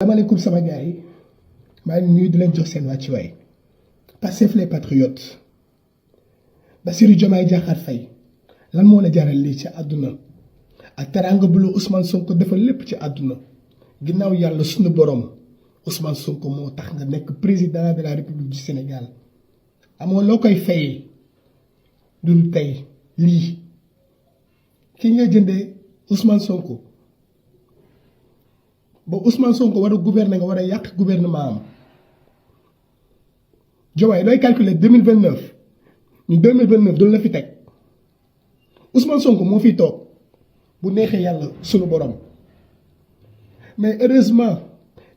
salaamaaleykum sama gars yi maa ngi nuyu di leen jox seen wàccuwaay Pastef les patriotes Bassirou Diomaye Diakhar Faye lan moo la jaral lii ci àdduna ak teraanga bu la Ousmane Sonko defal lépp ci àdduna ginnaaw yàlla suñu borom Ousmane Sonko moo tax nga nekk président de la République du Sénégal amoo loo koy fayee dul tey lii ki nga jëndee Ousmane Sonko ba Ousmane Sonko war a gouverner nga war a yàq gouvernement am Diomaye looy calculer 2029 ñu 2029 doon la fi teg Ousmane Sonko moo fiy toog bu neexee yàlla sunu borom mais heureusement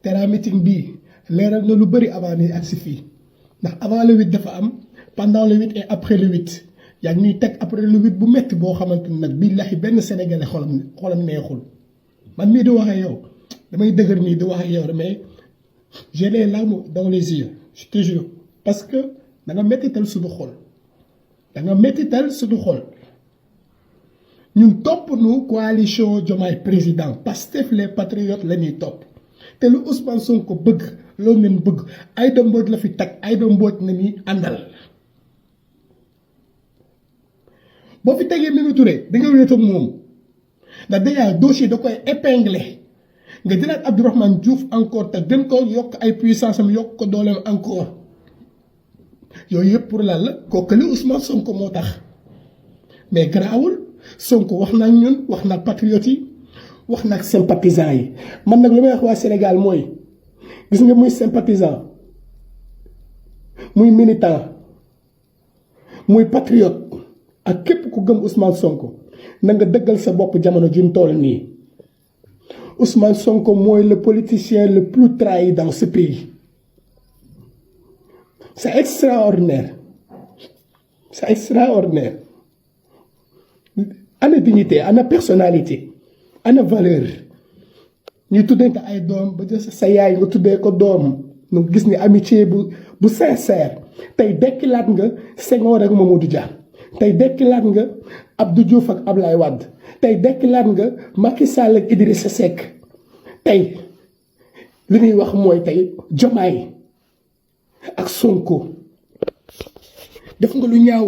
Terra meeting bii leeral na lu bëri avant ni ak si fii ndax avant le 8 dafa am pendant le 8 et après le 8 yaa ngi ñuy teg après le 8 bu métti boo xamante ni nag billahi benn sénégalais xolam neexul man mii di wax ak yow damay dëgër nii di wax ak yow mais j'ai les larmes dans les yeux je te jure parce que da nga méttital suñu xol da nga méttital suñu xol ñun topp nu coalition Diomaye président Pastef les patriotes la ñuy topp te lu Ousmane Sonko bëgg loolu ngeen bëgg Aïda Mbodj la fi tag Aïda Mbodj na ni àndal boo fi tegee Mimi Touré da nga wéet ak moom ndax déjà dossier da koy épinglé nga jëlaat Abdourahmane Diouf encore te gën ko yokk ay puissance am yokk ko dooleem encore yooyu yëpp pour lan la kooku li Ousmane Sonko moo tax mais garaawul Sonko wax na ñun wax na patriotes yi wax na ak sympathisants yi man nag lu may wax waa Sénégal mooy gis nga muy sympathisant muy militant muy patriote ak képp ku gëm Ousmane Sonko na nga dëggal sa bopp jamono ji mu toll nii Ousmane Sonko mooy le politicien le plus trahi dans ce pays c'est extraordinaire c'est extraordinaire ana dignité ana personnalité ana valeur ñu tuddee ko ay doom ba jël sa yaay nga tuddee ko doom nga gis ni amitié bu sincère tey dekkilaat nga Senghor ak Mamadou Dia tey dekkilaat nga Abdou Diouf ak Ablaye Wade tey dekkilaat nga Macky Sall ak Idrissa Seck tey li ñuy wax mooy tey Diomaye ak Sonko def nga lu ñaaw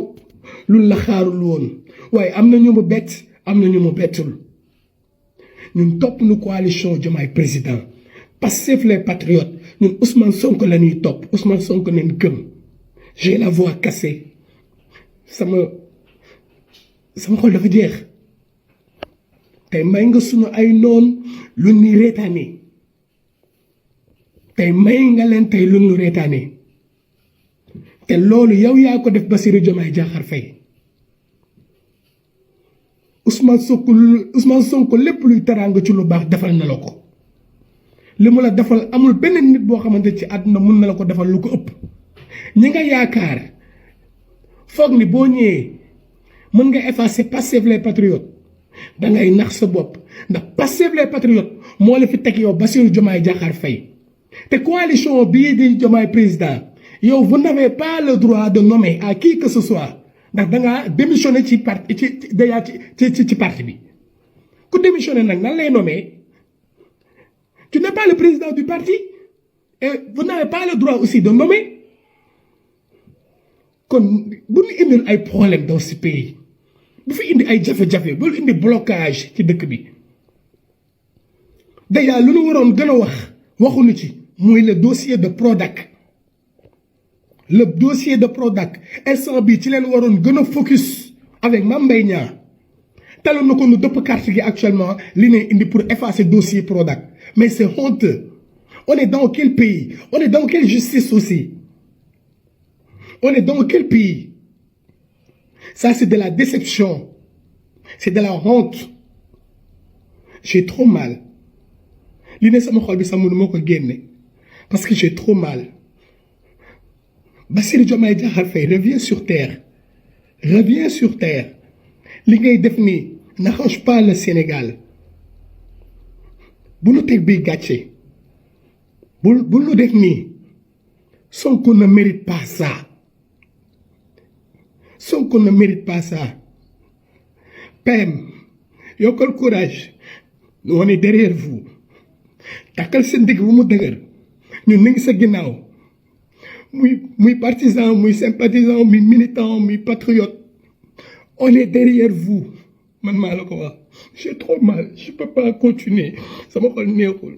lu la xaarul woon waaye am na ñu mu bett am na ñu mu bettul ñun topp nu coalition Diomaye président Pastef les patriotes ñun Ousmane Sonko la ñuy topp Ousmane Sonko neen gëm j'ai la voix cassée sama xol dafa jeex tey may nga sunu ay noon lu ñu reetaane tey may nga leen tey lu ñu reetaane te loolu yow yaa ko def Bassirou Diomaye Diakhar Faye Ousmane Sonko lépp luy teraanga ci lu baax defal na la ko li mu la defal amul benn nit boo xamante ci àdduna mun na la ko defal lu ko ëpp ñi nga yaakaar foog ni boo ñëwee mën nga effacer Pastef les patriotes da ngay nax sa bopp ndax Pastef les patriotes moo la fi teg yow Bassirou Diomaye Diakhar Faye te coalition bii di Diomaye président yow vous n'avez pas le droit de nommer à qui que ce soit ndax da ngaa démissionné ci parti ci parti bi ku démissionné nag nan lay nommer tu n'es pas le président du parti et vous n'avez pas le droit aussi de nommer kon bu ñu indil ay problème dans ce pays bu fi indi ay jafe-jafe bu indi blocage ci dëkk bi déjà lu ñu waroon gën a wax waxuñu ci muy le dossier de Prodac le dossier de Prodac instant bi ci leen waroon gën a focus avec Mame Mbaye Niang taloon na ko nu dëpp carte gi actuellement li ne indi pour effacer dossier Prodac mais c'est honteux on est dans quel pays on est dans quelle justice aussi on est dans quel pays ça c'est de la déception c'est de la honte j'ai trop mal li ne sama xol bi sax mënu moo ko génne parce que j'ai trop mal Bassirou Diomaye Diakhar Faye reviens sur terre li ngay def nii n'arrange pas le Sénégal bu nu teg bi gàcce bu nu def nii Sonko ne mérite pas ça Sonko ne mérite pas ça PM yokkal courage on est derrière vous takkal sa ndigg bu mu dëgër ñun ñu ngi sa ginnaaw muy partisan muy sympathisant muy militant muy patriote on est derrière vous man maa la ko wax j'ai trop mal je peux pas continuer sama xol neexul